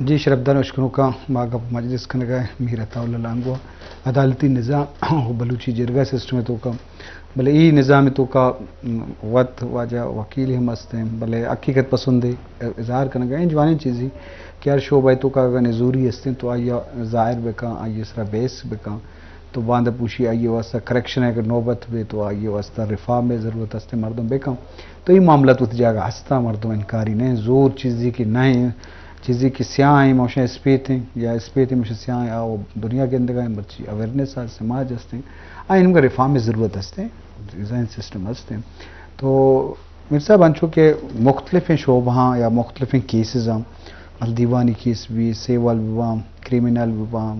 جی شرپدار اشکنوکاں، ما گپ مجلس کنگا میر عطا اللہ لانگو عدالتی نظام و بلوچی جرگہ سسٹم توکا، بلے ای نظام توکا وت واجہ وکیل ہم ہستیں، بلے حقیقت پسندے اظہار کنگا ہیں جوانیں چیزی کہ ہر شعبہ توکا اگر نزوری ہستیں تو آئی ظاہر بکن، آئی سرا بحث بکن۔ تو باندا پوشی آئی واسطہ کریکشن اگر نوبت بے تو آئی واسطہ ریفارم ضرورت ہستیں مردم بکن۔ تو ای معاملات وت جاگہ ہستاں، مردم انکاری نہیں۔ زور چیزی کہ نہیں، چیزی کہ سیاہ ہیں موشن اسپیت ہیں یا اسپیت ہیں موشن سیاہ ہیں، آو دنیا کے اندر مرچی اویئرنس ہے، سماج ہستیں، آئی ان کا ریفارم ضرورت ہستیں، ڈیزائن سسٹم ہستیں۔ تو میر صاحب، انچو کہ مختلفیں شعبہاں یا مختلفیں کیسز ہاں، مثلاً دیوانی کیس بھی، سیول بھی باں، کریمنل بھی باں،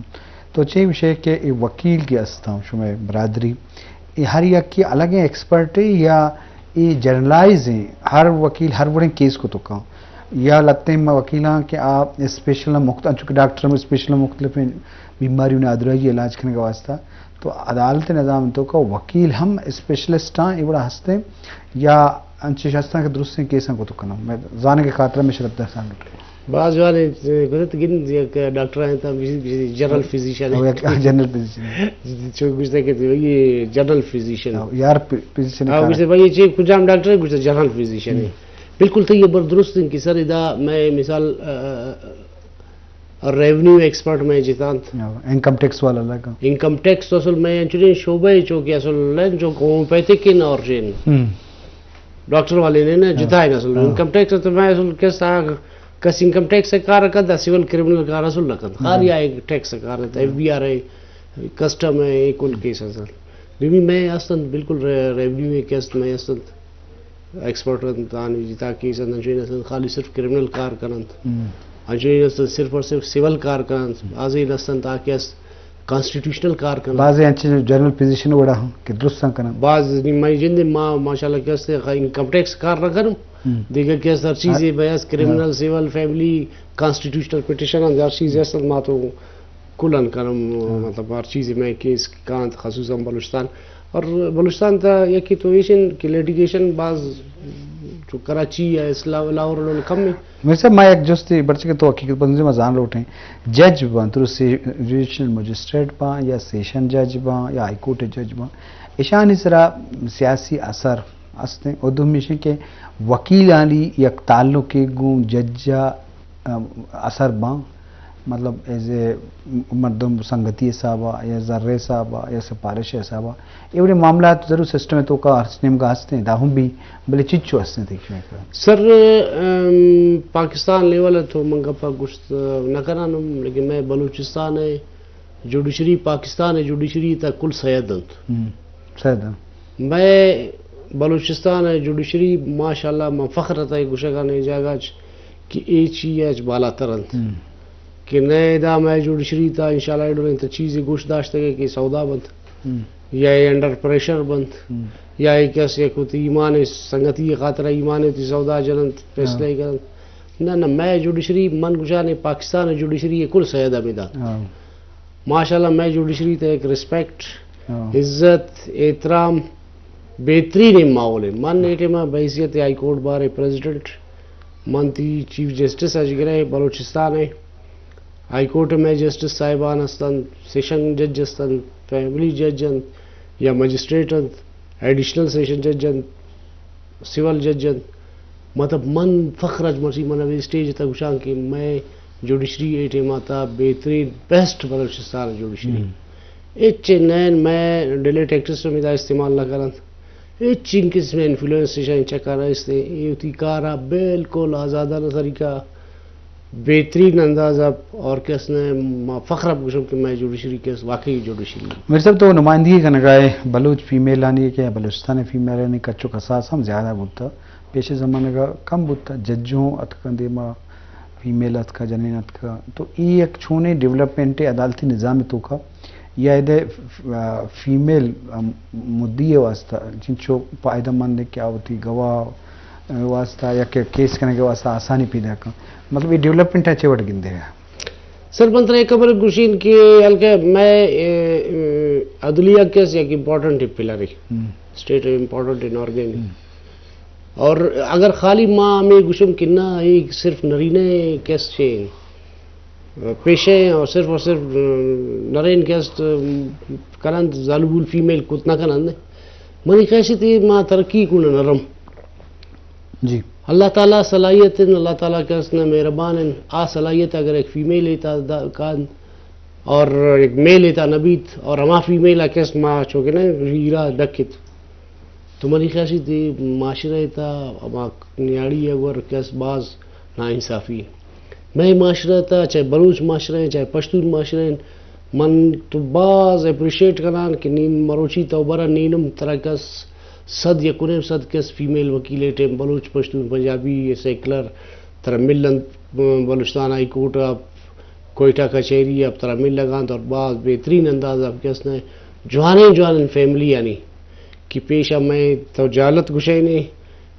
تو چے وشے کہ اے وکیل کے استاں شمئے برادری، اے ہر یکی الگیں ایکسپرٹ ہے یا اے جنرلائز ہیں، ہر وکیل ہر وڑیں کیس کو تو کاں، یا لتیں وکیلاں کہ آ اسپیشل مخت-، انچو کہ ڈاکٹر ہم اسپیشل مختلفیں بیماریوں نے ادراجی علاج کرنے کے واسطہ، تو عدالت نظام توکا وکیل ہم اسپیشلسٹ ہاں، اے وڑا ہستیں یا انچش ہستاں کہ درستیں کیساں کو تو کناں؟ میں زانگ کے خاطر میں شرط درسان لوٹے۔ باز جوان گزت گند یک ڈاکٹر ہیں تا بجی، بجی جنرل فزیشن او ہے۔ یک جنرل فزیشن ہے۔ چو گوشتا کہ یہ جنرل فزیشن ہے۔ او یار پ-، فزیشن ہاں، کار گوشتا ہے۔ بھائی یہ چیز کجام ڈاکٹر ہے؟ گوشتا جنرل فزیشن ہے۔ ہم۔ بالکل تو یہ بر درست ہیں کہ سر ادا میں مثال، آ، آ، اور ریونیو ایکسپرٹ میں جتانت۔ ہاں، انکم ٹیکس والا لگا۔ انکم ٹیکس تو اصل میں انچوشیں شعبہ ہے، چونکہ اصل لین جو ہومیوپیتھک ان اور جین۔ ہم۔ ڈاکٹر والے نے نا ہاں۔ جتا ہے اصل۔ ہاں۔ انکم ٹیکس تو میں اصل کس آ-، کس انکم ٹیکس سے کار کرتا، سول کریمنل کار اصل نہ کرتا۔ ہاں۔ خالی آ ایک ٹیکس سے کار کرتا، ایف بی آر ہے، کسٹم ہے، یہ کل کیس اصل۔ دومی میں اصل بالکل ری-، ریونیو ہے کیس میں اصل ایکسپرٹ انت، آنی جتا کیس انت، انچوش انت خالی صرف کریمنل کار کننت۔ ہم۔ انچوش انت صرف اور صرف سول کار کننت۔ بازے انت آ کہ است کانسٹیٹیوشنل کار کننت۔ بازے انچیں جنرل پوزیشن وڑا ہم کہ درستاں کننت۔ باز نی مئی جند ما ماشاءاللہ کہ است انکم ٹیکس کار نہ کنم۔ ہم۔ دیگر کہ است ہر چیزے ہر، بے است کریمنل، ہاں۔ سول، فیملی، کانسٹیٹیوشنل پٹیشن انت، ہر چیزے است ما تو کلن کنم، ہاں۔ مطلب ہر چیزے میں کیس کانت، خصوصاً بلوچستان۔ اور بلوچستان تا یکی تو ایشن کہ لیٹیگیشن باز چو کراچی یا اسلام لاہور لول کم ہے۔ میر صاحب، ما یک جستے، برچہ کہ تو حقیقت پسندے، ما زان لوٹیں، جج باں، تو سی-، جوڈیشل مجسٹریٹ باں یا سیشن جج باں یا ہائی کورٹ جج باں، ایشانی سرا سیاسی اثر ہستیں۔ اور دومی ایشیں کہ وکیلانی یک تعلق گوں ججا ام، اثر باں، مطلب، ایز اے مردم سنگتی حسابا یا زر حسابا یا سفارش حسابا، اے وڑیں معاملات ضرور سسٹم توکا ہر نیمگا ہستیں، دا ہم بھی، بلے چچو ہستیں تئی خیال؟ سر، ام، پاکستان لیول تو من گپا گوشت نہ کنانم، لیکن میں بلوچستان ہے جوڈیشری، پاکستان ءِ جوڈیشری تہ کل سید انت۔ ہم، سید انت۔ مئے بلوچستان ءِ جوڈیشری ماشاءاللہ من فخر ءِ تہ ءَ گوشگ ءَ آں اے جاگہ ءَ چہ کہ اے چی ءَ چہ بالاتر انت۔ ہم۔ کہ نئے ادا مئے جوڈیشری تہ انشاءاللہ اے ڈولیں تہ چیزے گوش داشتگ کہ سودا بنت، ہم۔ یا اے انڈر پریشر بنت، ہم۔ یا اے کس یک وتی ایمان ءِ سنگتی ءِ خاطر ءَ ایمان ءِ وتی سودا جننت، فیصلہ ہاں۔ کننت۔ نہ، نہ، مئے جوڈیشری من گوشاں اے پاکستان ءِ جوڈیشری ءِ کل سید ہمے دات۔ ہاں۔ ماشاءاللہ مئے جوڈیشری تہ یک ریسپیکٹ، ہاں۔ عزت، احترام، بہترین ماحول ہے۔ من اے ٹائم ءَ بحیثیت ہائی کورٹ بار ءِ پریزیڈنٹ، من تئی چیف جسٹس اچ گرے بلوچستان ءِ ہائی کورٹ ءِ مئے جسٹس صاحبان ہستنت، سیشن جج ہستنت، فیملی جج انت یا مجسٹریٹ انت، ایڈیشنل سیشن جج انت، سول جج انت۔ مطلب من فخر اچ مرچی من ابھی اسٹیج تہ گوشاں کہ مئے جوڈیشری اے ٹائم ءَ تہ بہترین بیسٹ بلوچستان جوڈیشری۔ ہم۔ ہچ نین مئے ڈیلیٹ ایکٹس ہم ادا استعمال نہ کننت۔ ہچ قسم انفلوئنس ایشاں چکر است۔ اے وتی کار ءَ بالکل آزادانہ طریقہ بہترین انداز ءَ اور کس نے ما فخر ءَ گوشم کہ مئے جوڈیشری کس واقعی جوڈیشری۔ میر صاحب، تو نمائندگی کنگائے بلوچ فیمیلانی کہ بلوچستان فیمیلانی کچ و کساس ہم زیادہ بوتا، پیش زمانگ ءَ کم بوتا، ججوں اتکاں دیما فیمیل اتکا، جنین اتکا، تو ای یک چونیں ڈیولپمنٹ عدالتی نظام توکا یا ادے ف-، فیمیل مدعی واسطہ چنچو فائدہ مند کہ آ وتی گواہ واسطہ یا کہ کیس کنگ ءِ واسطہ آسانی پیدا کن۔ مطلب، اے ڈیولپمنٹ ءَ چے وڑ گندے؟ سر، من ترا یک خبر گوشین کہ ہلکہ مئے، اے، اے، عدلیہ کیس یک امپورٹنٹ پلر ہے۔ ہم۔ State important in organ. ہم۔ اور اگر خالی ما ہمے گوشم کہ نہ، اے صرف نرینہ کیس چے ہیں۔ پیشہ ایں اور صرف اور صرف نرین کسٹ کنند، زالبول فیمیل کت نہ کنند۔ منی خیال ءَ ما ترقی کن نرم۔ جی۔ اللہ تعالیٰ صلاحیت ایں، اللہ تعالیٰ کسٹ نہ مہربان ایں۔ آ صلاحیت اگر ایک فیمیل ءِ تہا دا-، کان اور ایک میل ءِ تہا نہ بیت اور ہما فیمیل ءَ کسٹ ما چونکہ نہ ریرا ڈکت، تو منی خیال ءَ معاشرہ ءِ تہا ہما نیاڑی ءَ گور کسٹ باز ناانصافی۔ مئے معاشرہ ءِ تہا، چاہے بلوچ معاشرہ ایں، چاہے پشتون معاشرہ ایں، من تو باز اپریشیٹ کنان کہ نی مروچی تو برا نی نم ترا کسٹ صد یک و نیم صد کسٹ فیمیل وکیل ٹیم بلوچ، پشتون، پنجابی، سیکولر ترا مل انت، بلوچستان ہائی کورٹ ءَ، کوئٹہ کچہری ءَ ترا مل لگانت اور باز بہترین انداز ءَ کسٹ نہ جوانیں جوانیں فیملی آنی کہ پیشہ مئے تو جہالت گشینے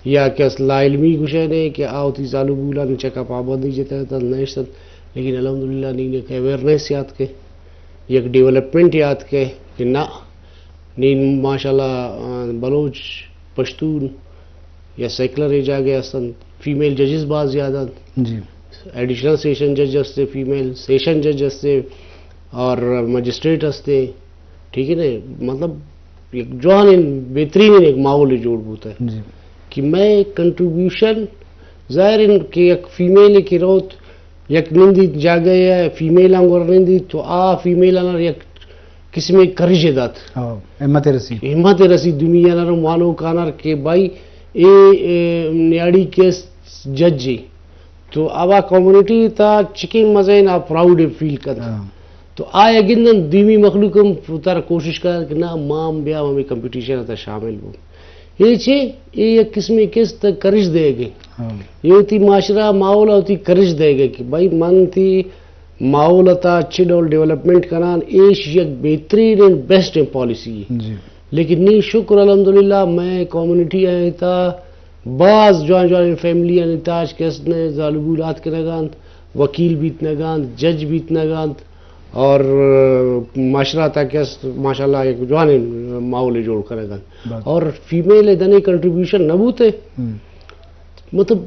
یا کسٹ لاعلمی گشینے کہ آ وتی زالبولانی چکا پابندی جتہ تہ نہ اشتنت، لیکن الحمدللہ نی یک اویئرنیس یات کہ یک ڈیولپمنٹ یات کہ، کہ نہ نی ماشاءاللہ، آ، بلوچ، پشتون یا سیکولر ءِ جاگہ استنت، فیمیل ججز باز زیادہ انت۔ جی۔ ایڈیشنل سیشن جج استے، فیمیل سیشن جج استے اور مجسٹریٹ استے، ٹھیک ہے نا؟ مطلب یک جوانیں بہترین ایک ماحول جوڑ بوتا ہے جی۔ کہ مئے کنٹریبیوشن ظاہر ہے کہ یک فیمیل کہ روت یک نندی جاگہ ءَ فیمیل آں گور نندی تو آ فیمیل آنر یک قسمے کرج دات۔ ہاں، ہمت رسی۔ ہمت رسی دنیا نر وانو کانر کہ بھائی اے، اے نیاڑی کسٹ جج ایں۔ تو آ کمیونٹی ءِ تہا چکیں مزہ ایں، آ پراؤڈ فیل کنت۔ ہاں۔ تو آ گندن دیمی مخلوق ہم تر کوشش کنت کہ نہ ما ہم بیا ہمے کمپٹیشن ءِ تہا شامل بوں۔ اے چے؟ اے یک قسمے کسٹ کرج دئیگ ایں۔ ہاں۔ اے وتی معاشرہ ماحول ءَ وتی کرج دئیگ ایں کہ بھائی من تئی ماحول ءِ تہا چے ڈول ڈیولپمنٹ کنان، ایش یک بہترین اینڈ بیسٹ پالیسی ایں۔ جی۔ لیکن نی شکر الحمدللہ مئے کمیونٹی ءِ تہا باز جوان جوان فیملی آنی تہا اچ کسٹ نہ زالبول آتکنگ انت، وکیل بیتنگ انت، جج بیتنگ انت اور معاشرہ ءِ تہا کسٹ ماشاءاللہ یک جوانیں ماحول جوڑ کنگ انت۔ بس۔ اور فیمیل ءِ دنے کنٹریبیوشن نہ بوتے۔ ہم۔ مطلب،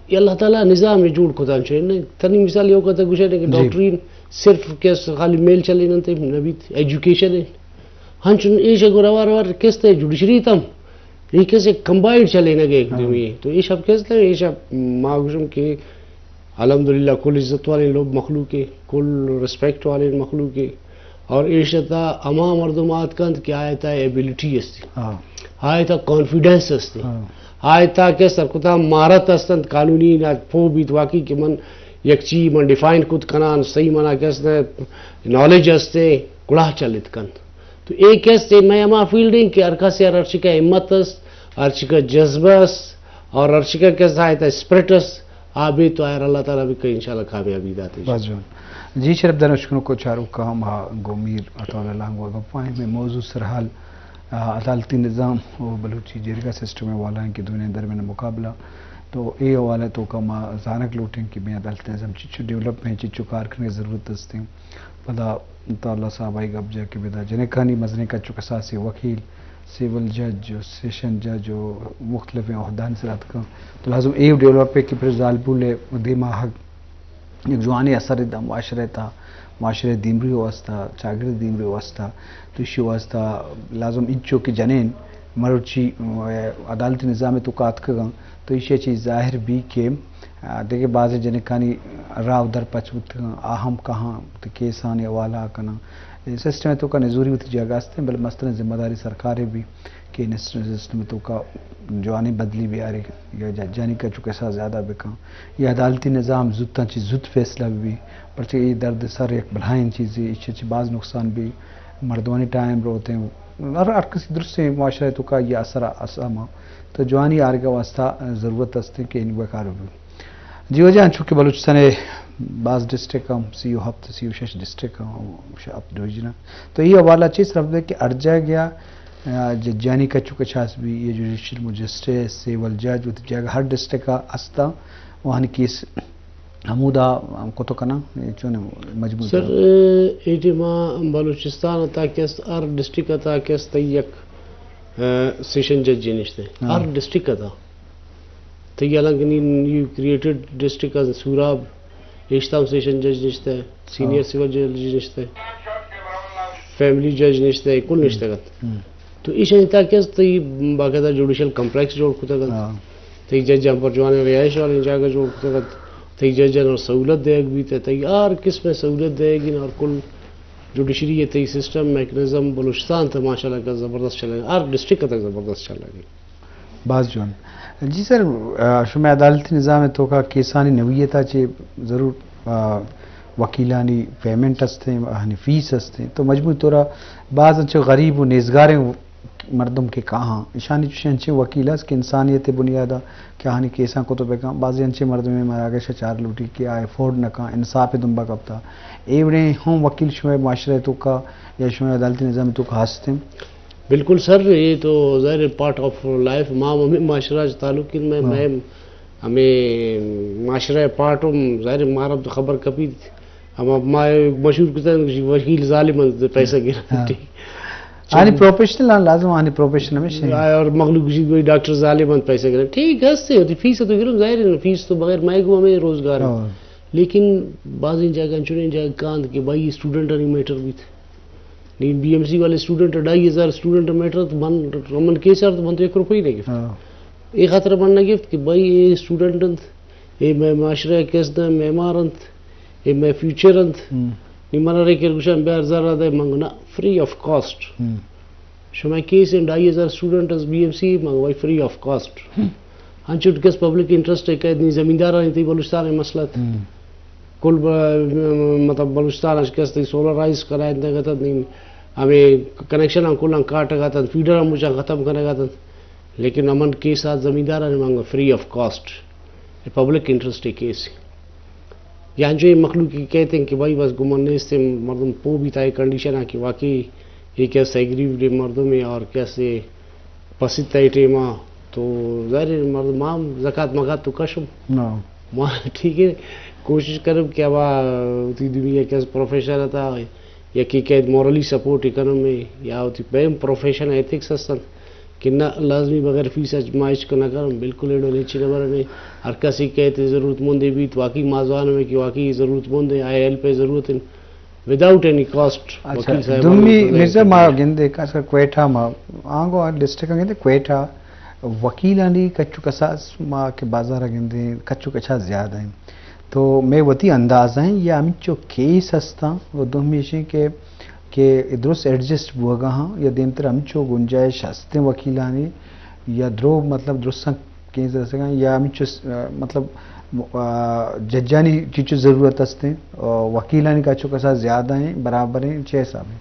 اے اللہ تعالیٰ نظام ءَ جوڑ کتان چوئے نہ۔ تنی مثال یو کتا گوشے کہ جی۔ ڈاکٹرین صرف کسٹ خالی میل چلیننت نہ بیت، ایجوکیشن ایں۔ ہنچن ایش گو روار روار کسٹ جوڈیشری تم، اے کسٹ کمبائنڈ چلینگ ایں ایک ہاں۔ دومی۔ تو ایش اب کسٹ ایں، ایش اب ما گوشم کہ الحمدللہ کل عزت والیں لوگ مخلوق ایں، کل ریسپیکٹ والیں مخلوق ایں۔ اور ایش ءِ تہا ہما مردم آتکنت کہ آئی ءِ تہا ایبیلیٹی استی، ہاں۔ آئی ءِ تہا کانفیڈنس استی، ہاں۔ آئی ءِ تہا کہ سرکتا مہارت استنت، قانونی نہ پوہ بیت واقعی کہ من یک چی من ڈیفائن کت کنان، صحیح منا کسٹ نالج استے، گڑا چلت کنت۔ تو اے کسٹ ایں مئے ہما فیلڈ ایں کہ ہر کسے ءَ ہر چکا ہمت است، ہر چکا جذبہ است اور ہر چکا کسٹ آئی ءِ تہا اسپرٹ است، آ بی تو آئر اللہ تعالیٰ بکن انشاءاللہ کامیابی داتے۔ بس جان۔ جی شرف دانش کنوکو چاروکاں، ما گوں میر عطا اللہ لانگو گپائیں۔ مئے موضوع سرحال، آ، عدالتی نظام و بلوچی جرگہ سسٹم ءِ حوالہ ایں کہ دوئیں درمیان مقابلہ۔ تو اے حوالہ ءِ توکا ما زانگ لوٹیں کہ مئے عدالتی نظام چچو ڈیولپ ایں، چچو کار کنگ ءِ ضرورت است ایں۔ پدا عطا اللہ صاحب آئی گپ جا کہ بدا جنکانی مزنیں کچ و کساسے وکیل، سول جج و سیشن جج و مختلفیں عہدانی سر اتکاں۔ تو لازم اے ڈیولپ ایں کہ پھر زالبول ءِ دیما آہگ یک جوانیں اثرے داں معاشرہ ءِ تہا، معاشرہ ءِ دیمروی ءِ واسطہ، چاگرد ءِ دیمروی ءِ واسطہ۔ تو ایشی ءِ واسطہ لازم انچو کہ جنین مروچی، ءَ، عدالتی نظام ءِ توکا اتکگاں، تو ایشی ءَ چہ ظاہر بی کہ، ءَ، دگہ بازیں جنکانی راہ و در پچ بوتگاں، آ ہم کہاں وتی کیسانی حوالہ کناں۔ اے سسٹم ءِ توکا نزوری وتی جاگہ است ایں، بلے مستریں ذمہ داری سرکار ءِ بی کہ نس-، سسٹم ءِ توکا جوانیں بدلی بیارے یا ججانی کچ و کساس زیادہ بکن یا عدالتی نظام زوتاں چہ زوت فیصلہ بہ بی، پرچہ اے درد سر یک بلاہیں چیزے، ایشی چہ باز نقصان بی، مردمانی ٹائم روت ایں، ہر، ہر کسی درستیں معاشرہ ءِ توکا یہ اثر اساما۔ تو جوانی آرگ ءِ واسطہ ضرورت است کہ این بکار بی۔ جی واجہ، انچو کہ بلوچستان ءِ باز ڈسٹرکٹ ہم، سی و ہپت، سی و شش ڈسٹرکٹ ہم، ہپت ڈویژن ہم۔ تو یہ حوالہ چیز رب دے کہ ہر جاگہ، آ، ججانی کچ و کچاس بی، یہ جوڈیشل مجسٹریٹ، سیول جج، وتی جاگہ ہر ڈسٹرکٹ ءَ استا، وہانی کیس ہمودا ہم کتو کناں، اے چون مجموعی سر، طور؟ اے ٹیما بلوچستان ءِ تہا کہ است، ہر ڈسٹرکٹ ءِ تہا کہ است، تئی یک، آ، سیشن جج نشتے۔ ہاں۔ ہر ڈسٹرکٹ ءِ تہا۔ تئی الان کہ نی، نی کریٹڈ ڈسٹرکٹ ءِ سوراب، ہشتم سیشن جج نشتہ، سینئر ہاں۔ سول جج نشتہ، فیملی جج نشتہ، کل نشتہ گت۔ ہم۔ تو ایشانی تاکہ است تئی باقاعدہ جوڈیشل کمپلیکس جوڑ کتگ انت۔ ہاں۔ تئی ججاں پر جوانیں رہائش والیں جاگہ جوڑ کتگ انت۔ تئی ججاں سہولت دیگ بیت، تئی ہر قسم سہولت دیگ انت اور کل جوڈیشری تئی سسٹم میکنزم بلوچستان تہ ماشاءاللہ کہ زبردست چلگ، ہر ڈسٹرکٹ تک زبردست چلگ۔ باز جوان۔ جی سر، آ، شمئے عدالتی نظام ءِ توکا کیسانی نوعیت ءَ چہ ضرور، آ، وکیلانی پیمنٹ ہستیں، آہانی فیس ہستیں، تو مجموعی طور ءَ باز انچو غریب و نیزگاریں مردم کہ کاہاں، اشانی چوشیں انچیں وکیل است کہ انسانیت ءِ بنیاد ءَ کہ آہانی کیساں کت بکن، بازیں انچیں مردمے مراگش ءَ چار لوٹی کہ آ افورڈ نہ کن، انصاف ءِ دمبا کپتا۔ اے وڑیں ہم وکیل شمئے معاشرہ ءِ توکا یا شمئے عدالتی نظام ءِ توکا ہستیں؟ بالکل سر، اے تو ظاہر ہے پارٹ آف لائف، ما ہم ہمے معاشرہ چہ تعلق ایں، مئے، ہاں۔ مئے ہمے معاشرہ پارٹ ہم ظاہر ہے مارا تو خبر کپیت، ہما ما مشہور کتگ، وکیل ظالم انت، پیسہ گرنت۔ ہاں۔ ٹھیک۔ آنی پروفیشنل آن لازم آنی پروفیشن ہمیش انت۔ اور مخلوق گوشیت وہی ڈاکٹر ظالم انت، پیسہ گرنت۔ ٹھیک ہستے، وتی فیس تو گرم، ظاہر ہے فیس تو بغیر مئے گوں ہمے روزگار انت۔ ہاں۔ لیکن بازیں جاگہ انچنیں جاگہ کاینت کہ بھائی اسٹوڈنٹ آنی میٹر بیت۔ نی بی ایم سی والے اسٹوڈنٹ، ڈھائی ہزار اسٹوڈنٹ میٹر تو من، من کیس آرت، من تو یک روپی نہ گفت۔ ہاں۔ اے خاطر من نہ گفت کہ بھائی اے اسٹوڈنٹ انت، اے مئے معاشرہ ءِ کس داں معمار انت، اے مئے فیوچر انت۔ ہم۔ نی من ارے کہ گوشاں بیار زر دے، من گو نا، فری آف کاسٹ۔ ہم۔ شمئے کیس انت، ڈھائی ہزار اسٹوڈنٹ انت بی ایم سی، من گو بھائی فری آف کاسٹ۔ ہم۔ انچوش کس پبلک انٹرسٹ ءَ کئیت، نی زمیندارانی تئی بلوچستان ءِ مسئلہ ات۔ ہم۔ کل ب-، مطلب بلوچستان اش کس تئی سولرائز کنائینتگ ات، نی ہمے کنکشن ہم کلاں کاٹگ ات، فیڈر ہم مچاں ختم کنگ ات۔ لیکن امن کیس آت زمیندارانی مانگا free of cost, a public interest ءِ کیس۔ یا انچو اے مخلوق کہ کئیت کہ بھائی بس گمان نیست، مردم پو بیت اے کنڈیشن ءَ کہ واقعی اے کس ایگریوڈ مردمے اور کس پسیت اے ٹیم ءَ تو ظاہر ہے مردم ما ہم زکات مکات تو کشم۔ ہاں۔ ما ٹھیک ہے کوشش کرم کہ ابا وتی دنیا کس پروفیشن ءَ تا یکی کئیت مورلی سپورٹ کنم یا وتی پیم پروفیشن ایتھکس ہستن۔ کہ نہ لازمی بغیر فیس ءَ ما ہچ نہ کناں، بالکل ایڈو ہچ نہ برنے۔ ہر کسی کئیت ضرورت مندے بیت، واقعی ما زانم کہ واقعی ضرورت مندے، آئی ہیلپ ءِ ضرورت انت، وداؤٹ اینی کاسٹ۔ اچھا، وکیل صاحب دومی مرزا ما گندے خاص کر کوئٹہ ما، آنگو ڈسٹرکٹ گندے کوئٹہ وکیلانی کچ و کساس ما کہ بازار گندے کچ و کچاس زیادہ ہیں۔ تو میں وتی اندازہ ہیں یا ہمچو کیس ہستاں و دومی ایشیں کہ کہ درست ایڈجسٹ بوگا ہاں یا دیمتر ہمچو گنجائش ہستیں وکیلانی یا درو مطلب درستاں کیس رسگا یا ہمچو س-، مطلب، آ، ججانی چیچو ضرورت ہستیں، آ، وکیلانی کا چو کسا زیادہ ہیں، برابر ہیں، چے حساب ہیں؟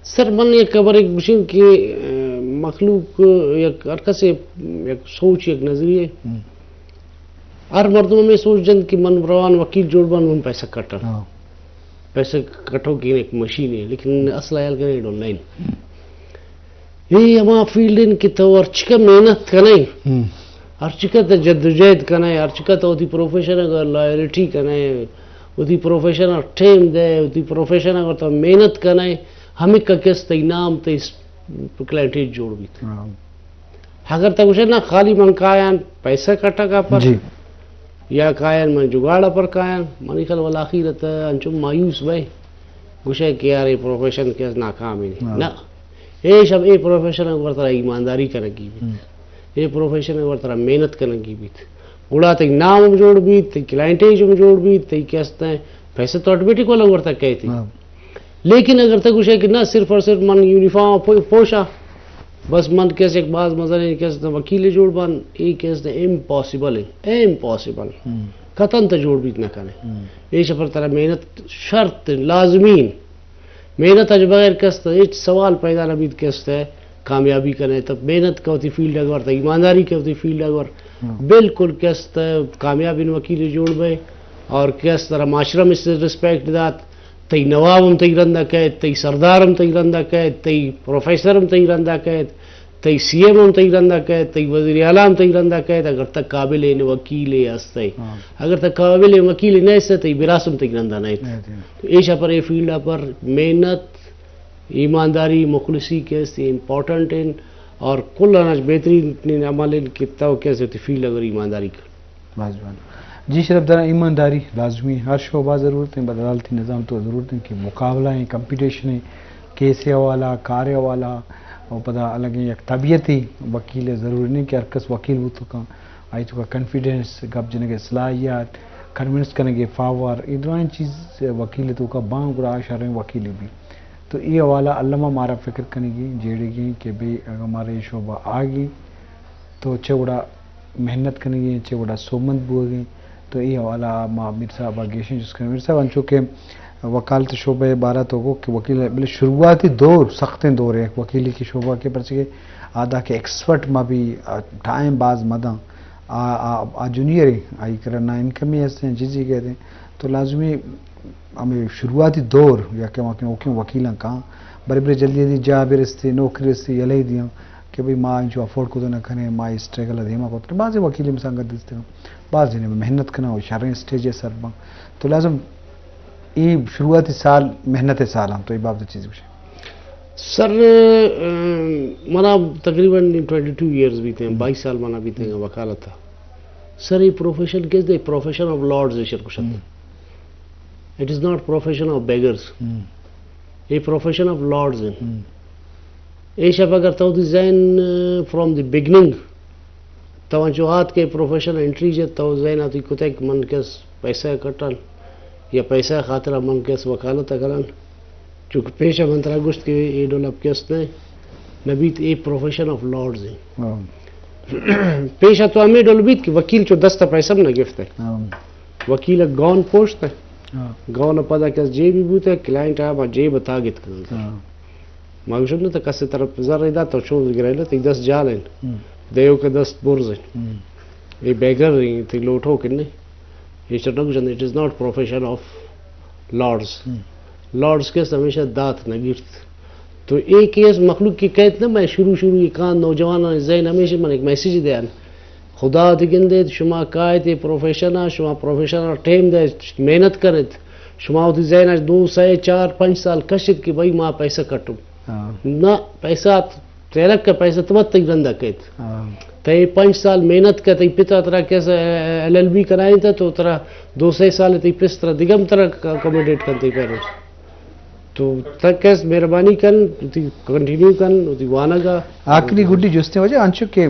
سر، من یک خبر ایک گوشیں کہ، آ، مخلوق یک ہر کسے یک سوچ، یک نظریہ۔ ہم۔ ہر مردم ہمیں سوچ جنت کہ من روان وکیل جوڑ بان، من پیسہ کٹن۔ ہاں۔ پیسہ کٹو کہ ایک مشین ہے، لیکن اصل حیال کرے ڈول نہیں۔ اے ہما فیلڈ ان کہ تو ہرچکا محنت کنے، ہم۔ ہرچکا تو جدوجہد کنے، ہرچکا تو وتی پروفیشن اگر لائلٹی کنے، وتی پروفیشن ءَ ٹائم دے، وتی پروفیشن اگر تو محنت کنے، ہمیں کا کس تئی نام تئی س-، کلائنٹ جوڑ بیت۔ ہاں۔ اگر تو گوشے نا خالی من کایاں پیسہ کٹگا پر، جی۔ یا کایاں من جگاڑ پر کایاں، منی خیال والا آخر ات انچو مایوس بے، گوشے کہ یار اے پروفیشن کہ ناکام ہے۔ ہاں۔ نہ، اے شب اے پروفیشن ءَ ورترا ایمانداری کنگی بیت۔ ہم۔ اے پروفیشن ءَ ورترا محنت کنگی بیت۔ گڑا تئی نام ہم جوڑ بیت، تئی کلائنٹیج ہم جوڑ بیت، تئی کہ است ہیں پیسہ تو آٹومیٹک والا ورتا کہتی۔ ہاں۔ لیکن اگر تک گوشے کہ نہ، صرف اور صرف من یونیفارم پو-، پوشا، بس من کس یک باز مزنیں کس وکیل جوڑ بان، اے کس امپاسبل ہے، امپاسبل۔ ہم۔ قطعاً تو جوڑ بیت نہ کنے۔ ہم۔ اے شفر ترا محنت شرط لازمی۔ محنت اچ بغیر کس تو ہچ سوال پیدا نہ بیت کس تو کامیابی کنے۔ تو محنت کا وتی فیلڈ اگر تو ایمانداری کا وتی فیلڈ اگر ہم۔ بالکل کس تو کامیابی وکیل جوڑ بے۔ اور کہ اس طرح معاشرہ میں سے ریسپیکٹ دات، تئی نواب ہم تئی رندا کئیت، تئی سردار ہم تئی رندا کئیت، تئی پروفیسر ہم تئی رندا کئیت، تئی سی ایم ہم تئی رندا کئیت، تئی وزیر اعلیٰ ہم تئی رندا کئیت، اگر تک قابل وکیل ہستے۔ ہاں۔ اگر تک قابل وکیل نہ ہستے، تئی براس ہم تئی رندا نہ ہستے۔ نہ ہستے۔ تو ایشا پر اے فیلڈ پر محنت، ایمانداری، مخلصی کہ است امپورٹنٹ ہیں اور کل اناج بہترین عمل ہیں کہ تو کہ است فیلڈ اگر ایمانداری کر۔ باز جوان۔ جی شرف دارا، ایمانداری لازمی، ہر شعبہ ضرورت ہیں، بد عدالتی نظام تو ضرورت ہیں کہ مقابلہ ہیں، کمپٹیشن ہیں، کیس حوالہ، کار حوالہ، اور پدا الگ یک طبیعت ہی وکیل ضروری نہیں کہ ہر کس وکیل بو تو کان، آئی تو کا کانفیڈنس، گپ جنگ صلاحیت، کنونس کنگ پاور، یہ درائیں چیز وکیل تو کا بان گڑا شریں وکیل بھی۔ تو یہ حوالہ علامہ مارا فکر کنگی، جیڑگی کہ بھئی اگر ہمارے یہ شعبہ آگی تو چہ وڑا محنت کنگی، چہ وڑا سومند بوگی۔ تو یہ حوالہ ما میر صاحب گیشیں جس کریں۔ میر صاحب انچو کہ وکالت شعبہ بارہ تو گو کہ وکیل بلے شروعاتی دور سختیں دور ہے وکیلی کی شعبہ کے، پرچہ کہ آدھا کہ ایکسپرٹ ما بھی، آ، ٹائم باز مداں، آ، آ، آ جونیئر ہیں، آئی کرا نہ انکمی ہستے ہیں، چیزی کہتے ہیں۔ تو لازمی ہمیں شروعاتی دور یا کہ وکیل، وکیلاں کہاں برے برے جلدی جلدی جا برستے، نوکری رستے، یلہ دیاں کہ بھئی ما انچو افورڈ کو نہ کھنے، ما اسٹرگل دیما کو۔ بعض وکیل مسانگت دستے، بعض نے محنت کھنا، وہ شریں اسٹیج سر بن۔ تو لازم اے شروعاتی سال محنت سال ہم، تو اے بابت چیز گوشے۔ سر، ام، منا تقریباً ٹوئنٹی ٹو ایئرز بیتے ہیں، ہم۔ بائیس سال منا بیتے ہیں وکالت۔ سر، یہ پروفیشن کس دے؟ پروفیشن آف لارڈز ایشر کشت۔ ہم۔ It is not profession of beggars۔ ہم۔ یہ پروفیشن آف لارڈز ہیں۔ ہم۔ اے شپ اگر تو دی ذہن، آ، فرام دی بگننگ، تو انچو آت کہ پروفیشن انٹری جت، تو ذہن آتی کتے کہ من کس پیسہ کٹن یا پیسہ خاطر من کس وکالت کرن، چونکہ پیشہ من ترا گوشت کہ اے ڈول اپ کس نے نبیت، اے پروفیشن آف لارڈز ہیں۔ ہاں۔ پیشہ تو ہمیں ڈول بیت کہ وکیل چو دست پیسہ نہ گفت ہے۔ ہاں۔ وکیل گون پوشت ہے۔ ہاں۔ گون پدا کس جیبی بوت ہے، کلائنٹ آ با جیب تاگت کنن۔ ہاں۔ ما گوشت نہ تو کس طرف زر دا تو چو گرے نہ، تی دست جال ہیں۔ ہم۔ دیو کے دست برز ہیں۔ ہم۔ یہ بیگر ہیں، تی لوٹو کنے۔ یہ چرنا گوشن، it is not profession of lords۔ ہم۔ لارڈز کس ہمیشہ دات نہ گرت۔ تو اے کیس مخلوق کی کہت نہ، میں شروع شروع یہ کان نوجوانان ذہن ہمیشہ من ایک میسج دیان۔ خدا وتی گندیت، شما کایت اے پروفیشن ءَ، شما پروفیشن ءَ ٹائم دئیت، محنت کنیت، شما وتی ذہن ءَ دو، سئے، چار، پنچ سال کشیت کہ بھئی ما پیسہ کٹوں۔ ہاں۔ نہ، پیسہ تیرک کہ پیسہ تو تئی رندا کیت۔ ہاں۔ تئی پنچ سال محنت کت، تئی پتا ترا کس ایل ایل بی کنائینت تو ترا دو سئے سال تئی پس ترا دگہ ہم ترا اکوموڈیٹ کنت تئی پیرنٹس۔ تو تک اس مہربانی کن، وتی کنٹینیو کن، وتی وانگ ءَ۔ آخری گڈی جستے واجہ انچو کہ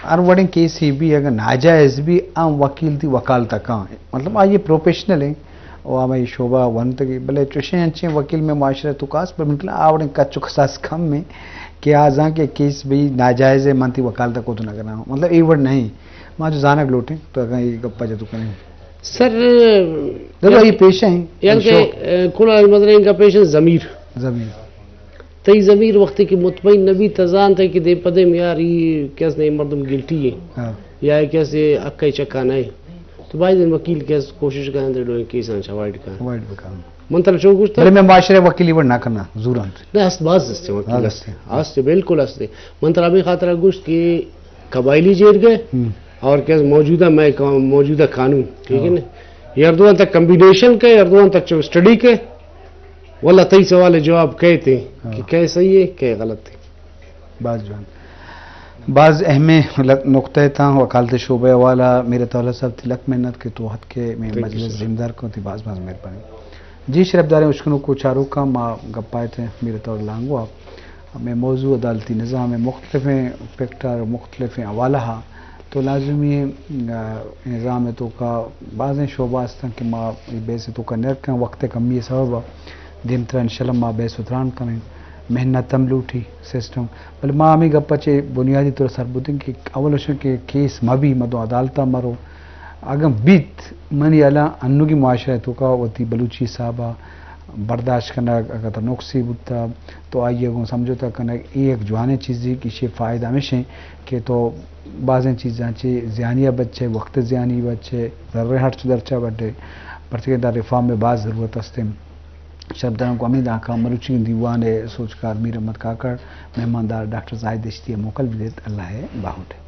ہر وڑیں کیسے بھی اگر ناجائز بھی آ وکیل تئی وکالت کاں، مطلب آئی پروفیشنل ہیں، او ہمے شعبہ ونتگی، بلے چوشیں انچیں وکیل میں معاشرہ تو خاص پر مطلب آ وڑیں کچ و کساس کم ہیں کہ آ زان کہ کیس بھی ناجائز ہے، من تئی وکالت کو تو نہ کرنا، مطلب اے وڑ نہیں۔ ما جو زانگ لوٹیں تو اگر یہ گپا جتو کریں۔ سر، دیکھو، یہ پیشہ ہیں، یعنی کہ، شوق۔ اے، کل مطلب ان کا پیشہ ضمیر۔ ضمیر۔ تئی ضمیر وقتی کہ مطمئن نبی، تزان تئی کہ دیم پہ دیم یار، یہ کس نے مردم گلٹی ہے۔ ہاں۔ یا یہ کس حق چکا نہیں۔ تو باید وکیل کس کوشش کریں تو ڈوئیں کیس آنچ اوائڈ کریں۔ اوائڈ بکن۔ من ترا چو گوشتا۔ بلے میں معاشرے وکیلی وڑ نہ کرنا، زور انت۔ نہ، است باز است وکیل باز است۔ است۔ است بالکل است۔ من ترا ہمیں خاطر گوشت کہ قبائلی جیرگے ہم۔ اور کہ موجودہ میں قا-، موجودہ قانون، ٹھیک ہے ہاں۔ نا؟ یہ اردوان تک کمبینیشن کے، اردوان تک چو اسٹڈی کے، واللہ تئی سوال جواب کہتے ہیں ہاں۔ کہ کہے صحیح ہے، کہے غلط ہے۔ باز جوان۔ باز اہمیں لک-، نقطہ تاں وکالت شعبہ حوالہ میرے تولا صاحب تئی لک محنت کہ تو حد کے میں تھینک یو مجلس سر۔ ذمہ دار کو تئی باز باز مہربانی۔ جی شرف داریں اشکنوک و چاروکاں، ما گپا اتیں میرے تولا لانگو آ۔ ہمے موضوع عدالتی نظام ءِ مختلفیں فیکٹر، مختلفیں حوالہ ءَ تو لازمی، آ، نظام ءِ توکا بازیں شعبہ استاں کہ ما اے بحث ءِ توکا نہ کنیں، وقت ءِ کمی ءِ سبب ءَ دیمترا انشاءاللہ ما بحث ءُ تران کنیں۔ محنت ہم لوٹی سسٹم، بلے ما ہمے گپ ءَ چہ بنیادی طور ءَ سر بوتیں کہ اول اشاں کہ کیس مہ بی، مدو عدالت ءَ مرو، اگاں بیت، منی ہیالا انوگی معاشرہ ءِ توکا وتی بلوچی حساب ءَ برداشت کنگ اگاں ترا نقصے بوتا تو آئی ءَ گوں سمجھوتا کنگ، اے یک جوانیں چیزے کہ ایشی ءِ فائدہ ہمیش انت کہ تو بازیں چیزاں چہ زیانی ءَ بچے، وقت ءِ زیانی بچے، زر ءِ ہرچ درچا بڈے، پرچہ کہ دا ریفارم ءِ باز ضرورت است انت۔ شرف داراں گوں ہمے دانکاں مروچی دیوان ءِ سوجکار میر احمد کاکڑ، مہماندار ڈاکٹر زاہد دشتی ءَ موکل بدیت۔ اللہ ءِ باہوٹ۔